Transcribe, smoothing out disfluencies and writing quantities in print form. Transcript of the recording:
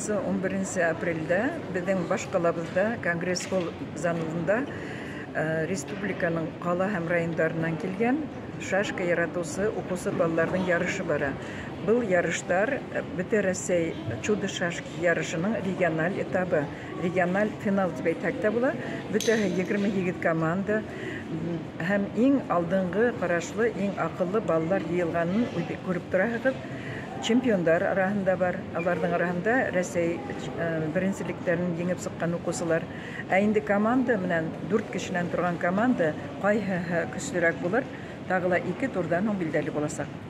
10-11 апрелдә беҙҙең баш ҡалабыҙҙа, Конгресс-холл залында, республиканың ҡала һәм райондарынан килгән шашка яратыусы уҡыусы балаларҙың ярышы бара. Был ярыштар Бөтә Рәсәй «Чудо шашки» ярышының региональ этабы, региональ финал тип әйтһәк тә була. Бөтәһе 28 команда һәм иң алдынғы ҡарашлы, иң аҡыллы балалар йыйылғанын күреп тораһығыҙ. Чемпиондар араһында бар, аларҙың араһында Рәсәй беренселектәрен еңеп сыҡҡан уҡыусылар. Ә инде команда менән, дүрт кешенән торған команда ҡайһыһы көслөрәк булыр, тағы ла ике турҙан һуң билдәле буласаҡ.